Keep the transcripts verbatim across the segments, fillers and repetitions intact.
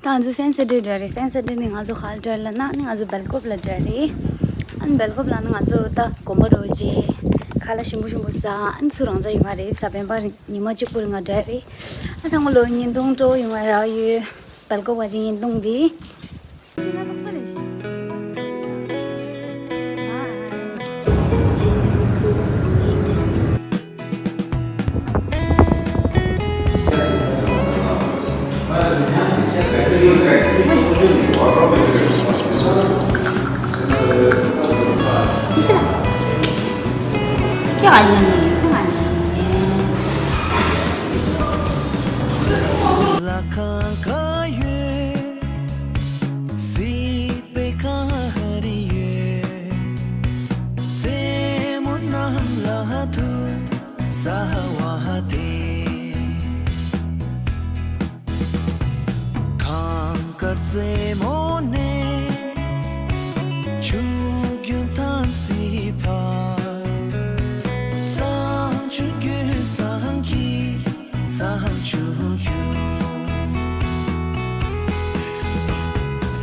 ད་ང་ཚོ་སན་སེ་ཊི་འགྲོ་རེད། སན་སེ་ཊི་ནི་ང་ཚོ་ག་ལ་འགྲོ་ལབ་ན་ནི་ང་ཚོ་སྦེལ་ཀོབ་ལ་འགྲོ་རེད། ཨ་ནི་སྦེལ་ཀོབ་ལ་ནི་ང་ཚོ་ད་དགོན་པ་རོ་ཅི་ཁ་ལག་ཞིམ་པོ་ཞིམ་པོ་ཟ། ཨ་ནི་ཚུར་རང་འཇགས་ཡོང་ང་རེད། གཟའ་སྤེན་པ་ཉི་མ་གཅིག་པུ་རིང་ང་འགྲོ་རེད། ཨ་ཚང་མ་ལོ་བརྙན་ཐུང་སྤྲོ་ཡོང་ང་རེད། ཨ་ཡོད་སྦེལ་ཀོབ་བ་ཅིག་བརྙན་ཐུང་འདི།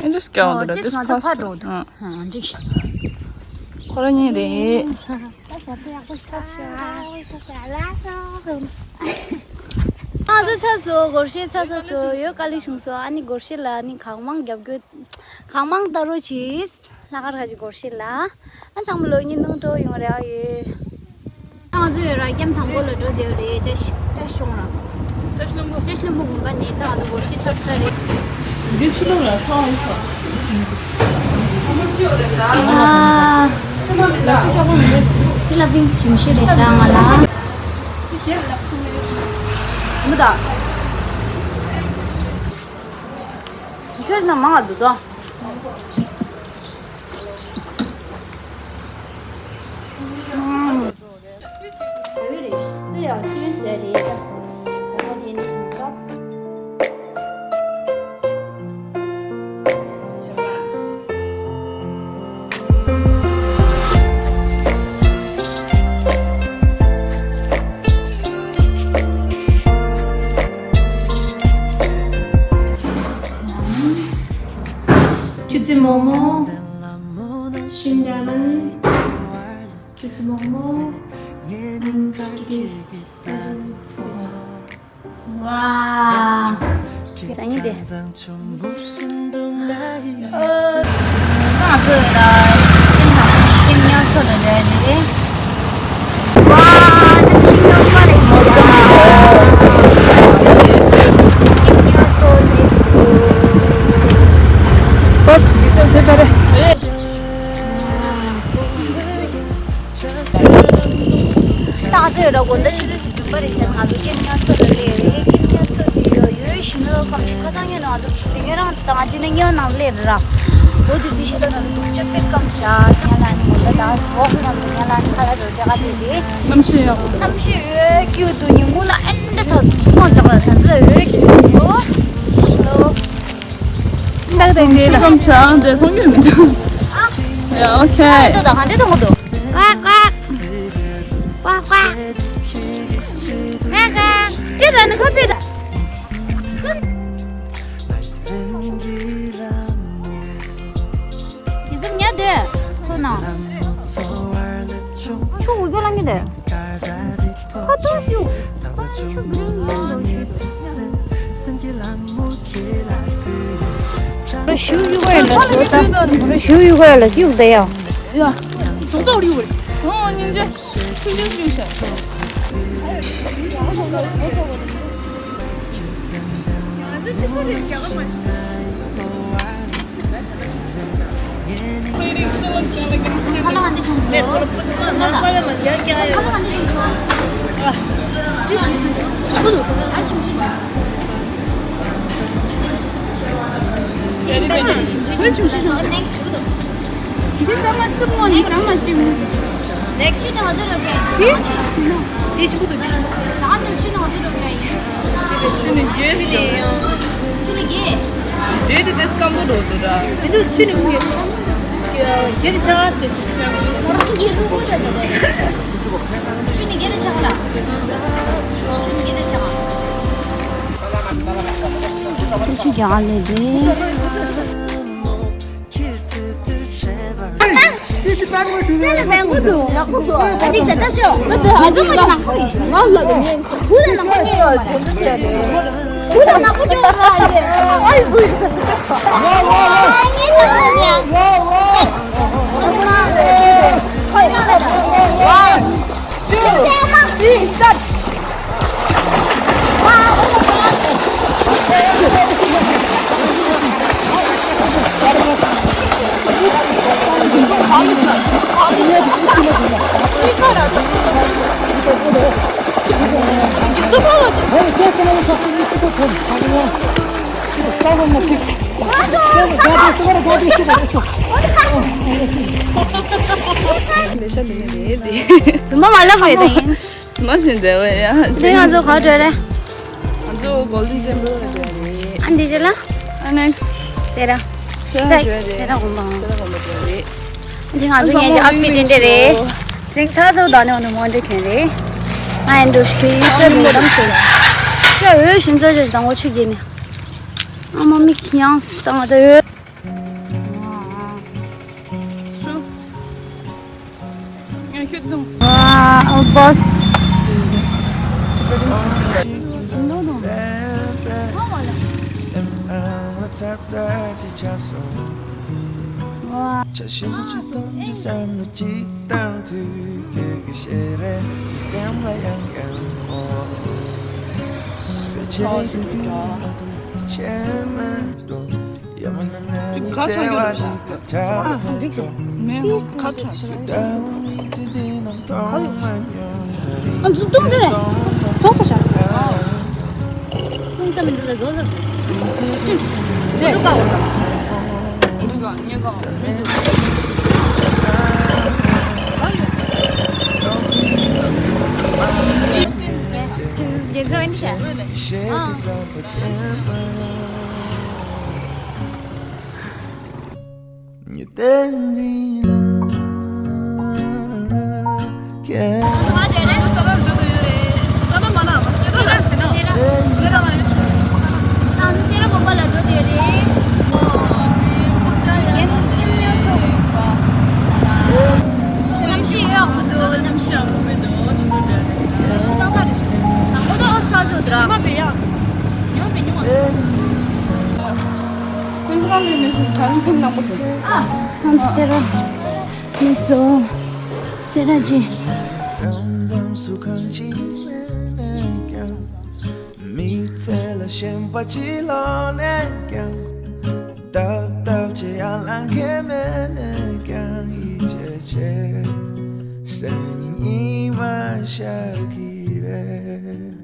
ཨེ་འདྲ་སྐྱ་བ་འདུག་ལ། ཨོ་དེ་ང་ཚོ་ཕར་འགྲོ་འདུག་ཨ། ཨ་འགྲིག་ཁོ་རང་གཉིས་རེད། ང་ཚོ་ཚར་སོང་། སྒོར་གཞས་ཚར་ཚར་སོང་། ཡོད་དཀའ་ལས་བྱུང་སོང་། ཨ་ནི་སྒོར་གཞས་ལ་ནི་གང་མང་རྒྱབ་སྐྱོར་གང་མང་ལྟ་རོགས་གྱིས། ལྷག་དཀར་ཁ་ཅིག་སྒོར་གཞས་ལ། ཨ་ཚང་མ་ལོ་བརྙན་ཐུང་སྤྲོ་ཡོང་རེ་ཨ་ཡོད། ང་ཚོ་ཡོད་ར་ཀེམ་དང་པོ་ལ་འགྲོ་བསྡད་ཡོད་རེད། བཀྲ་ཤིས་བཀྲ་ཤིས་ལྷུན་པོ། བཀྲ་ཤིས་ལྷུན་པོ་དགོན་པ་ནས་ད་ང་ཚོ་སྒོར་གཞས་འཁྲབ་ས་རེད། འདི་ཕྱི་ལོགས་ལ་ཚང་བ་ཡིན་ས། ཨ། ལ་སི་ཁ་པོ་མི་འདུག་འདི་ལ་ཕིང་ཞིམ་ཤོས་རེད་ཤག་ང་ལ། མི་ད། ཁྱོད་ན་མང་ང་འདུག་དོ། ཆུ་ཚོད་མོག་མོག་ཤིང་འདྲ་མིན། ཆུ་ཚོད་མོག་མོག་ཝ། ཟ་ཉེ་དེ། ང་ཚོ་ལ་ཁྱིམ་ཉོ་ཚོ་ལ་རེད་རེད། ཝ། ད་ཁྱིམ་ཉོ་ཚོ་རེད། ཁྱིམ་ཉོ་ཚོ་རེད། ད་ང་ཚོ་ཡོད་ལ་དགོང་དག་ཕྱི་དུས་སུ་འཛུམ་པ་རེད་ཤག་ང་ཚོ་ཀེམ་ཉོ་ཚོ་ལ་སླེབས་རེད། ཀེམ་ཉོ་ཚོ་དེ་ཡོད་ཡོད་ཤི་ནོ་ཀམ་ཤི་ཁ་སང་ཉོ་ནང་ཚོ་དེ་ག་རང་ད་ང་ཅི་ནས་ཉོ་ནང་སླེབས་ར། འོ་དེ་ཚི་ཤི་ད་ནང་ལུག་ཅོ་པེ་ཀམ་ཤག་ཉ་ལ་ནི་མོ་ད་ད་སོག་ནང་དུ་ཉ་ལ་ནི་ཁ་ལ་རོ་ཅ་ག་དེ་དེ། གནམ་གཤིས་ཡག་པོ་འདུག་གནམ་གཤིས་ཡོད་ཀྱི་འདུག་ཉིན་གུང་ལ་ཨེ་འདྲ་ཚ་ཚ་ཚ་ཅག་ལ་ད་འདི་ལ་ཡོད་ཀྱི་འདུག་ལག་དང་འདྲེས་ལ། ཁམས་བྱང་འདྲེ་མཐོང་རྒྱུ་མི་འདུག་ཡ། ཨོ་ཁེ། ཨ་ཏོ་ད་ག་འདྲེ་མཐོང་གི་འདུག་ཀ་ཀ་ཀ་ཀ། ཀ་ཀ། འདྲེ་ད་ནི་ཁ་པེ་ད། ཁྱེད་ཚོ་ཉལ་དེ་ཚོ་ན། ཆུ་འུ་ཀ་ལང་གི་དེ། ཁ་ཏོ་ཞུ། ཞུ་ཡུ་ག་ཡ་ལ་ཞུ་ད། ཞུ་ཡུ་ག་ཡ་ལ་ཞུ་ད་ཡ། ཡ། ཏོག་ཏོག་རིའུ་རེད། ཨོ་སྙིང་རྗེ། ཆུ་ཆུ་ཆུ་ཤ། ང་ཚོ་ཆུ་ཁོལ་རེད་རྒྱ་གར་མ་ཤི། Next. དེ་ཞིམ་པོ་འདུག་དེ་ཞིམ་པོ་འདུག་ཆུ་ནི་རྒྱས་སུ་འགྲོ། ཆུ་ནི་རྒྱས། དེ་དེ་དེ་སྐམ་པོ་འགྲོ་འདུག་ར། དེ་ཚོ་ཆུ་ནི་ཁུ་ཡོད། རྒྱས་དེ་ཆག་ཟེར། ཆུ་ནི་རྒྱས་དེ་ཆག་ར། ཆུ་ནི་རྒྱས་དེ་ཆག་ར། ཤི་རྒྱག་ལས་རེད། ཨ་ཅིག་ཟེར་ལྟ་ཤོག་ཨ་ཟོ་མ་ནག་པོ་ཡིན། ང་ལ་ནག་པོ་ཡིན། ཁུ་ལ་ནག་པོ་ཡིན། ཁུ་ལ་ནག་པོ་ཡིན། ཨ་ཡི་བུ་ཡིན། ཨ་ངས་ནག་པོ་ཡིན། ཨ་ནི་མ། One, two, three, start. ལེ་ཤ་ལེ་ནི་རེད་དེ། དུ་མ་མ་ལབ་རེད་དེ། དུ་མ་ཟིན་བསྡད་པ་ཡ། དེ་ང་ཚོ་ག་བྲོས་རེད། ང་ཚོ་Golden Temple་ལ་བྲོས་རེད། ཨ་འདི་རྗེས་ལ། ཨ་next་སེ་ར། སེ་ར་བྲོས་རེད། སེ་ར་དགོན་པ། སེ་ར་དགོན་པ་བྲོས་རེད། དེ་ང་ཚོ་ཉལ་ཆ་ཨ་ཕི་ཏིན་ཏེ་རེད། དེ་ཚ་ཚོ་ད་ནི་འོ་ནི་མོན་ཏེ་ཁན་རེད། ང་ཡན་འདུག་ཤི་ཡི་ཚ་ལུང་དམ་ཆེ། ཅ་འོས་ཤིན་ཚོ་ཅ་དང་འོ་ཆུ་གི་ནི། ཨ་མ་མི་ཁྱི་ཡང་སི་དང་ད་འོས། སུ། ངས་ཁྱོད་དང་། ཨ་བོས། ཆ་ཞིམ་པོ་ཅིག་གཏོང་རྒྱུ་བསམ་བློ་ཅིག་བཏང་དུས་ཁྱོད་ཀྱི་ཞལ་རས་འདི་སེམས་ལ་ཡང་ཡང་འཁོར། བོད་ཆས་རིག་རྒྱུ་ང་དང་ཁྱེད་མ་འགྲོ། ཡ་མ་ན་ང་གཉིས་བརྩེ་བ་ཞིག་ག་ཆགས། ཨ་འགྲིག་སོང་། མེད་ཁ་ཆགས། ཨ་འཛུགས་གཏོང་ཟེར་རེད། ཚོགས་ཚོགས་ཤག་ཏུང་ཙམ་མི་འདུག་ལ་བཟོ་ས། རེད། རུ་ཀ་འོ་ར། རུ་ཀ་ཉེ་ཀ། རྒྱན་ཚོ་ཨན་ཤ། ཨ། ཉི་ཟླའི་འཛིན་ལ་ཁྱེད། ང་ཚོ་ང་ཚོ་སེ་ར་འགྲོ་འདོད་ཡོད་རེད། སེ་ར་མ་ན་སེ་ར་ལ་ཞེ་ན་སེ་ར་ལ་ཡོད་ཆོག་ང་ཚོ་སེ་ར་དགོན་པ་ལ་འགྲོ་འདོད་རེད། ཨོ་དེ་ཁོ་ད་ཡ་ཡེམ་ཡེམ་ཡོད་ཆོག་གནམ་གཤིས་ཡག་པོ་འདུག་གནམ་གཤིས་ཡག་པོ་མི་འདུག་ཆུ་འདྲ་རེད། ཆུ་ཏག་ཏག་རེད། དང་པོ་དོ་ས་ཚོ་དྲ། ཉི་མ་བེ་ཡག་ཉི་མ་བེ་ཉི་མ། ཁོང་ཚོ་ལ་ལས་མེད་ཚུལ་གང་འཚམ་གནང་པོ་འདུག་ཨ། ཁོང་ཚོ་སེ་ར་མི་སོ་སེ་ར་ཅི། མཚམས་མཚམས་སུ་གང་ཅི་མེད་ཀྱང་། མི་ཚེ་ལ་ཞེན་པ་ཅི་ལོག་ནས་ཀྱང་། སྟབས་སྟབས་ཅི་ཡང་ལང་ཁེ་མེད་ནས་ཀྱང་ཡིད་ཆེས་ཆེ། སེམས་ཉིད་ཉི་མ་ཤར་གི་རེད།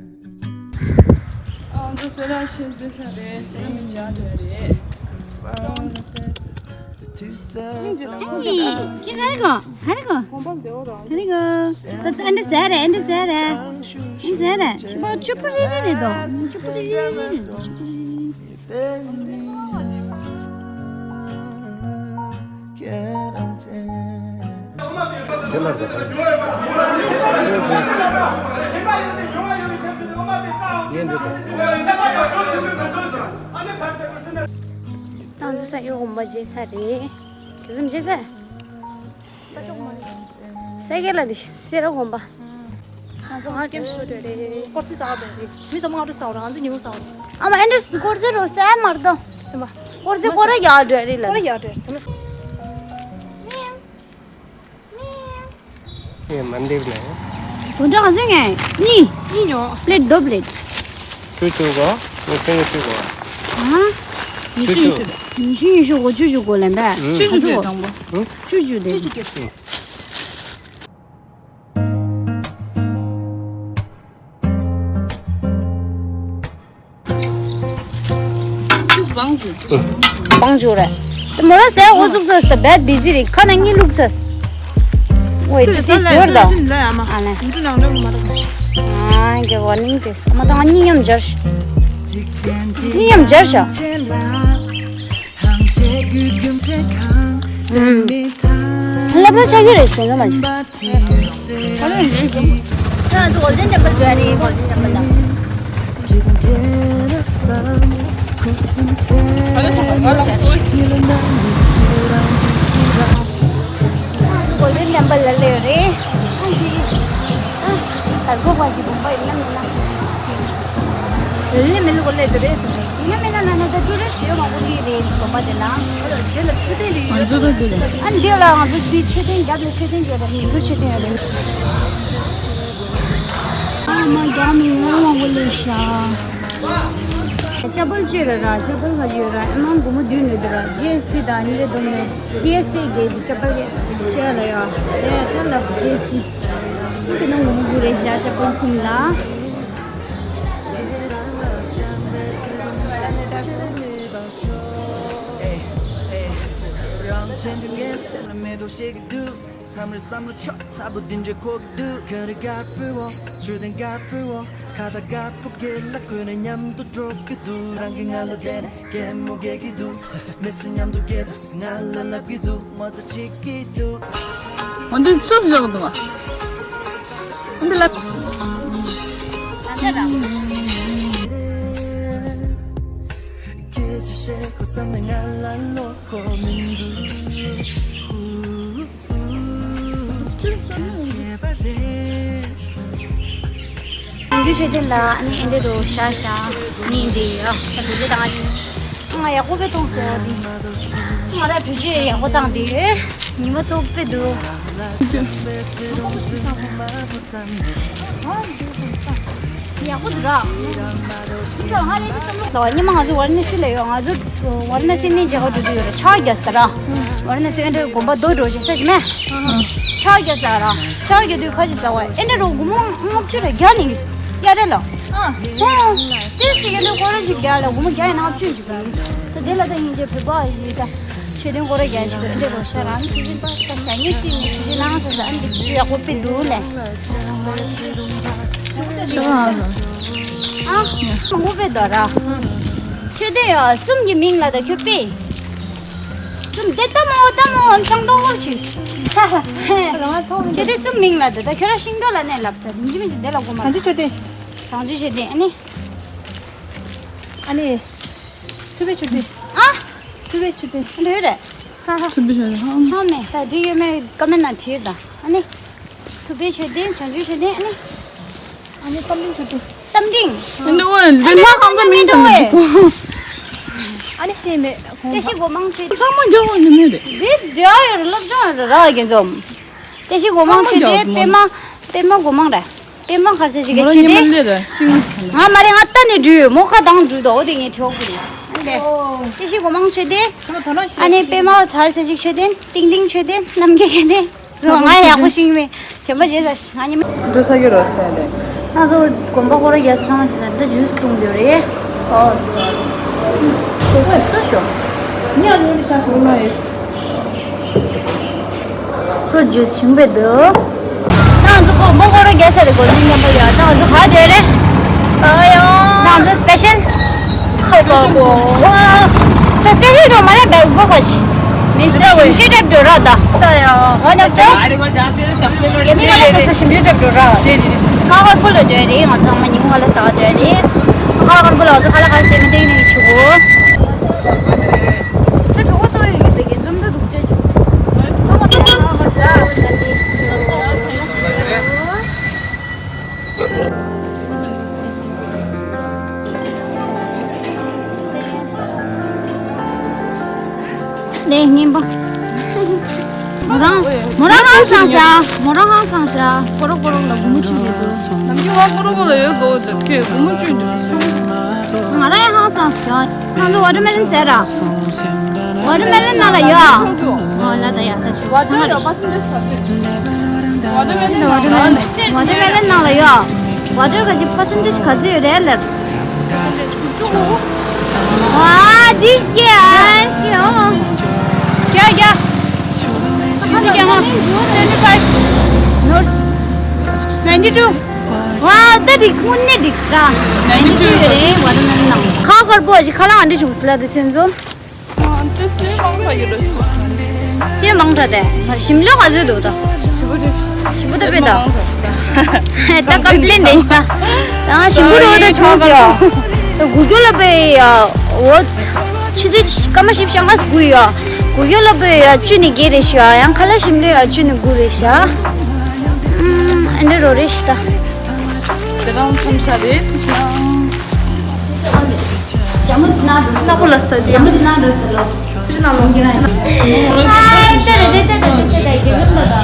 ཨ་འདི་སེ་ར་ཆེན་འཛིན་ས་རེད། སེ་ར་མི་འཇགས་འདོད་རེད། སྙིང་རྗེ་དང་། ཨ་ནི་ཁྱེད་ག་རེ་གོ་ག་རེ་གོ་གོམ་པ་འདེའོ་རང་ག་རེ་གོ་ད་ད་ཨ་འདི་ཟ་རེད། ཨ་འདི་ཟ་རེད། ཨ་འདི་ཟ་རེད། ཕྱུ་པ་ཕྱུ་པ་རེ་རེ་རེད་དོ། ཕྱུ་པ་རེ་རེ་རེད་དོ། ཕྱུ་པ་རེ་རེ། དེ་ལ་ཟེར། ཡིན་འདི་དང་། ཏང་ཙུའུ་ས་ཡོ་གོམ་པ་རྗེས་ས་རེད། དེ་ཙམ་རྗེས་ས་རེད། ས་ཀྱད་ལ་འདི་སེ་ར་དགོན་པ། ང་ཚོ་ང་ཀེམ་ཤོ་རེད་རེད། སྐོར་ཚི་ཙག་རེད་རེད། མི་ཚང་མ་ཨ་རུ་ས་ར་ང་ཚོ་ཉིན་མོ་ས་ར། ཨ་མ་ཨེ་འདྲ་སྐོར་ཚི་རོ་ས་མར་དོ། ཚང་མ། སྐོར་ཚི་སྐོར་ར་ཡག་རེད་རེད་ལ། སྐོར་ར་ཡག་རེད་ཚང་མ། ཨེ་མ་འདེབས་ན། དོན་དག་ང་ཚོ་ངས་གཉིས། གཉིས་ཉོ། པླེད་རྡོ་པླེད། ཆུ་བཅུ་གོ། ངས་ཁྱོད་ངས་ཆུ་གོ། ཨ། ཉི་ཤུ་ཉི་ཤུ་དང་། ཉི་ཤུ་ཉི་ཤུ་གོ་བཅུ་བཅུ་གོ་ལེན་པས། ཨུ། ཆུ་བཅུ་དང་པོ། ཨུ། ཆུ་བཅུ་དེ། ཆུ་བཅུ་སྐྱེས། སྤང་བཅུ་རེད། དེ་མོ་ར་ཟས་འོ་ཟུག་ཟས་ད་བད་བི་ཛི་རེད། ཁ་ན་གཉིད་ལུག་ཟས། ཝེ་དེ་ཟེར་ཟེར་ད། ཨ་ལེ། ཨ་གེ་ཝར་ནིང་དེ་ས་མ་ད་ང་གཉིད་མཉམ་སྦྱར་ཤག་གཉིད་མཉམ་སྦྱར་ཤག་ཨུམ། ལབ་ན་ཆགས་ཀྱི་རེད་ཞེ་ན་མ་ཆགས། ཆ་ལ་རེད་ཟེར། ཁྱོད་ང་ཚོ་གོལ་ཌེན་ཊེམ་པལ་འགྲོ་ཡ་རེད། གོལ་ཌེན་ཊེམ་པལ་ལ། གོ་ལེ་རྣམ་པ་ལ་ལེ་རེད། ད་སྒོ་པ་ཅིག་བུམ་པ་ཡིན་ན་མིན་ན། ལེ་མི་ལུ་གོ་ལེ་དེ་རེད་ཟེར་ནས། ཡིན་ན་མིན་ན་ན་ན་ད་ཅུ་རེད་ཟེར་མང་པོ་གི་རེད་བུམ་པ་དེ་ལ། ང་ཚོ་ད་དེ་ལ། ཨ་འདི་ལ་ང་ཚོ་འདི་མཆོད་རྟེན་རྒྱབ་ལ་མཆོད་རྟེན་ཡོད་རེད། མི་ཚོ་མཆོད་རྟེན་ཡོད་རེད། ཨ་མ་རྒྱ་མི་ང་མང་པོ་ལེ་ཤ། ཅ་པལ་ཅེ་ར་ར་ཅ་པལ་ག་ཅེ་ར་ཨེ་མང་སྒོར་མོ་བདུན་རེད་འདུག་ར། ཇི་ཨེས་ཊི་དང་གཉིས་རེ་བསྡོམས་ནས་ཇི་ཨེས་ཊི་བརྒྱད་དེ་ཅ་པལ་ཅེ་ལ་ཡ། དེ་ད་ལབ་ཇི་ཨེས་ཊི་དེ་ནང་སྒོར་མོ་དགུ་རེད་ཤག་ཅ་པལ་གསུམ་ལ། རང་ཆེན་དུ་ངའི་སེམས་ལ་མེ་ཏོག་ཤེས་ཀྱི་འདུག་མཚམས་རེ་བསམ་བློ་ཕྱོགས་ཚ་པོ་འདི་འདྲའི་འཁོར་གྱི་འདུག་གངས་རི་དཀར་པོའི་འོག་མཆོད་རྟེན་དཀར་པོའི་འོག་ཁ་བཏགས་དཀར་པོ་སྒེར་ལ་བཀོད་ནས་མཉམ་དུ་འགྲོ་གི་འདུག་རང་གི་ང་ལ་བསྡད་ནས་གད་མོ་བགད་ཀྱི་འདུག་མི་ཚེ་མཉམ་དུ་བསྐྱལ་འདུག་ང་ལ་ལབ་ཀྱི་འདུག་མོ་ཚ་བྱེད་ཀྱི་འདུག་འོན་ཏེ་ཚུར་འཇོག་འདུག་འོན་ཏེ་ལབ། སྐད་ཆ་བཤད་དགོས་བསམ་ནས་ང་ལ་བློ་ཁོག་མི་འདུག་གང་གི་ཤེས་ལྡན་ལ་ཨ་ནི་ཨེ་འདྲ་རུ་ཤ་ཤ་ནི་འདི་ཡ་ད་བུ་ཇེ་བཏང་ཨ་ཅིག་ང་ཡག་པོ་དཔེ་གཏོང་ཟེར་བ་འདི། ང་ར་བུ་ཇེ་ཡག་པོ་བཏང་འདི་ཉི་མ་ཚོ་དཔེ་འདུག་ཡག་པོ་འདུག་ར། ལ་ཉི་མ་ང་ཚོ་ཝཱ་ར་ཎ་སི་ལ་ཡོད། ང་ཚོ་ཝཱ་ར་ཎ་སི་ནས་མཇལ་ཁ་འགྲོ་རྒྱུ་ཡོད་ར། ཕྱག་རྒྱ་ས་ར། ཝཱ་ར་ཎ་སི་ཨེ་འདྲ་དགོན་པ་རྡོ་འགྲོ་བྱེད་ས་ཞིག་མེད། ཕྱག་རྒྱ་ས་ར། ཕྱག་རྒྱ་དུས་ཁ་ཅིག་ཟ་བ་ཨེ་འདྲ་རོ་སྒོར་མོ་ལྔ་བཅུ་ར་རྒྱ་ནི་གཡར་རེ་ལ། ཧོ། ཏིལ་ཞིག་ཨེ་འདྲ་སྐོར་ར་ཞིག་རྒྱ་ལ་སྒོར་མོ་རྒྱ་ཡི་ལྔ་བཅུ་ཞིག་ར། ད་དེ་ལ་ད་ཡིན་གྱི་བོད་པ་ཡི་ད་མཆོད་རྟེན་སྐོར་ར་རྒྱ་ཞིག་ཨེ་འདྲ་རོ་ཤ་ར་ནི་ཁྱི་ཞིག་པ་ད་ཞ་ཉེ་སྲིད་ནི་ཁྱི་ཞིག་ནང་ཆ་ས་ཨེ་འདྲ་ཁྱི་ཞིག་ཡག་པོ་དཔེ་འདུག་ལས། ཨ། མང་པོ་དཔེ་འདུག་ར། མཆོད་རྟེན་ཡ་གསུམ་གྱི་མིང་ལ་ད་ཁྱོད་དཔེ། གསུམ་དེ་ལྟ་མོ་ལྟ་མོ་ཤང་ཏོང་ཧོར་ཞིག་མཆོད་རྟེན་གསུམ་མིང་ལ་ད་ད་ཁྱོད་ར་ཤིང་ཏོག་ལ་གནས་ལབ་ད་མི་འདི་མི་འདི་དེ་ལ་གོ་མ་གང་ཅི་མཆོད་རྟེན། གང་ཅི་མཆོད་རྟེན་ཨ་ནི། ཨ་ནི། ཐུབ་པའི་མཆོད་རྟེན། ཨ། ཐུབ་པའི་མཆོད་རྟེན། འདི་རེད། ཧ་ཧ། ཐུབ་པའི་མཆོད་རྟེན་ཧ། ཧ་མེ་ད་འདི་ཡོད་མེད་ཀ་མེན་ན་བྲིས་ད་ཨ་ནི། ཐུབ་པའི་མཆོད་རྟེན་བྱང་ཆུབ་མཆོད་རྟེན་ཨ་ནི། ཨ་ནི་རྟ་མགྲིན་མཆོད་རྟེན། རྟ་མགྲིན། ཨ་ནི་འོ་ལེ་མ་ཁང་པ་མིན་དང་ཨ་ནི་ཤེས་མེད་ཁོང་པ། བཀྲ་ཤིས་སྒོ་མང་མཆོད་རྟེན། ཚང་མ་རྒྱག་འོ་ནི་མེད་རེད། འདི་འདྲ་ཡོད་རེད་སློབ་སྦྱོང་ཡོད་རེད་ར་རྒན་འཛོམས། བཀྲ་ཤིས་སྒོ་མང་མཆོད་རྟེན་པད་མ་པད་མ་སྒོ་མང་རེད། པད་མ་གར་ས་ཞིག་ག་ཆེ་དེ། ང་མ་རེད་ང་ལྟ་ནས་འགྲུལ་ཡོད་མོ་ཁ་དང་འགྲུལ་དོ་འོ་དེ་ངས་དྲི་བ་ཁུར་ཡོད། ཨ་ནི་བཀྲ་ཤིས་སྒོ་མང་མཆོད་རྟེན། ཨ་ནི་པད་མ་གར་ས་ཞིག་མཆོད་རྟེན་ཏིང་ཏིང་མཆོད་རྟེན་རྣམ་རྒྱལ་མཆོད་རྟེན། ང་ཡག་པོ་ཤེས་ཀྱི་མེད། བྱམས་པ་བྱས་ས་ང་ཉི་མ། འགྲོ་ས་ཡོད་རོགས་ཟེར་ཏེ། ང་ཚོ་དགོན་པ་སྐོར་ར་རྒྱག་ས་ཚང་མ་བྱས་ན་འདི་ཇུས་བཏུང་རྒྱུ་རེད། ཚོ་ཚོ། དགོས་པ་ཚོ་ཤོག་ཉ་ལོ་ནི་ཤ་ཤ་ལོ་ཡོད། ཚོ་ཇུས་ཞིམ་པོ་འདུག་ང་ཚོ་དགོན་པ་སྐོར་ར་རྒྱག་ས་རེད་གོ་ནི་མཉམ་པ་ཡ་ང་ཚོ་ག་འགྲོ་རེད། ད་ཡང་། ང་ཚོ་སྤེ་ཤལ། ཁ་པ་གོ། ད་སྤེ་ཤལ་འགྲོ་མ་རེད་བེལ་གོ་བ་ཆི། མི་སི་ཊར་ཞིམ་ཤོས་ཊེབ་འགྲོ་ར་ད། ད་ཡང་། One of the། རྒྱ་མི་ང་ལ་ས་ས་ཞིམ་ཤོས་ཊེབ་འགྲོ་ར། ཁ་ཁར་པོ་ལ་འགྲོ་རེད་ང་ཚོ་ཚང་མ་ཉིན་གུང་ཁ་ལག་ཟ་ག་འགྲོ་རེད། ཁ་ཁར་པོ་ལ་ང་ཚོ་ཁ་ལག་ག་ཟེ་མི་འདུག་ནས་ཆུ་གོ། ཁྱོད་གྲོགས་པོ་ཏོ་ཡོད་ཀྱི་འདུག་གི་འཛོམས་འདུག་འདུག་ཅེས་ཆུ། ནས་ངན་པ། མོ་རང་མོ་རང་ཧང་སང་ཤ། མོ་རང་ཧང་སང་ཤ། ཀོ་རོ་ཀོ་རོ་ལ་གུ་མུ་ཆུ་རེད་དོ། ནམ་རྒྱུན་བ་ཀོ་རོ་ཀོ་ལ་ཡོད་དོ་ཟེར་ཁྱོད་གུ་མུ་ཆུ་འདུག་ང་རང་ཡང་ཧང་སང་ཤ། ང་ཚོ་ཝ་ཊར་མེ་ལོན་ཟེར་ར། ཝ་ཊར་མེ་ལོན་ནང་ལ་ཡོད། ཨོ་ལ་ད་ཡ་ད་ཆུ་བ་ཚང་མ་རེད། ཝ་ཊར་མེ་ལོན་ཝ་ཊར་མེ་ལོན་ནང་ལ་ཡོད། ཝ་ཊར་ག་ཅིག་པར་སེན་ཊེཇ་ག་ཚོད་ཡོད་རེད་ལབ། ཨ་ཇིས་ཀྱི་ཨ་ཀྱི་ཨོ། ཀྱ་ཀྱ། ཇིས་ཀྱ་ང་། Seventy five. North. Ninety two. ཝ་ད་འགྲིག་དངོས་གནས་འགྲིག་ར། Ninety two ཡོད་རེད་ཝ་ཊར་མེ་ལོན་ནང་། ཁ་དཀར་པོ་ཞིག་ཁ་ལག་འདྲ་བྱུང་སི་ལ་དེ་སེམས་ཚོ། ཨ་དེ་སེམས་མང་དྲགས་ཡོད་རེད། སེམས་མང་དྲགས་དེ་ང་ཞིམ་ལོས་ག་ཚོད་འདུག་ད། ཞིམ་པོ་རེད། ཞིམ་པོ་ད་དཔེ་ད། ད་ཀམ་པི་ལེན་དེ་ཤི་ད། ད་ཞིམ་པོ་རོ་ད་བྱུང་སོ། དགུ་ཀྱོ་ལ་པའི་ཡ། འོ། ཆུ་ཚོད་སྐར་མ་བཞི་བཅུ་ང་དགུ་ཡ། དགུ་ཀྱོ་ལ་པའི་ཡ་བཅུ་ནས་བརྒྱད་རེད་ཤག་ཡང་ཁ་ལག་ཞིམ་ལོས་ཡ་བཅུ་ནས་དགུ་རེད་ཤག་ཨམ། ཨ་འདྲ་རོ་རེད་ཤི་ད། དེ་རང་མཚམས་བཞག་རེད། ཐུགས་རྗེ་གནང་། ཞྭ་མོ་དེ་ན་འགྲོ། ནག་པོ་ལ་སྟ་དེ་ཞྭ་མོ་དེ་ན་འགྲོ་ཟེར་ལོ། ཕྱི་ནང་ལོང་གི་ན། ཨ་ཏེ་རེ་ཏེ་ཏེ་ཏེ་ཏེ་ཏེ་ཏེ་ཏེ་ཏེ།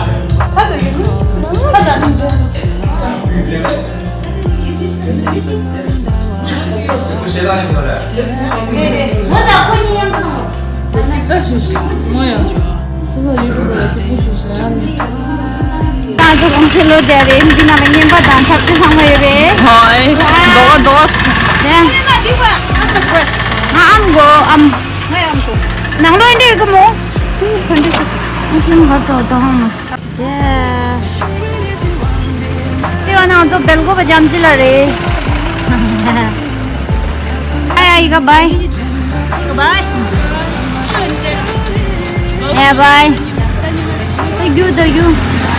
ང་ཚོ་གུང་སེང་ལོ་བརྒྱ་རེད། འདི་ནང་ལ་རྔན་པ་དང་ཆབ་ཆ་ཚང་མ་ཡོད་རེད། ཧོ་ཨེ། རྡོ་བ་རྡོ་བ། ང་ཨམ་གོ་ཨམ། ནང་ལོགས་འདི་ཡོད་གི་མོ། ཁོ་འདི་ཁོ་འདི་ཁོ་འདི་ཁོ་འདི་ཁོ་འདི། དེ་བ་ནང་དུ་སྦེལ་ཀོབ་འཇམ་ཅི་ལ་རེད། ཨ་ཡ་ཡི་ག་བའི། Bye. Yeah, bye. Thank you, thank you.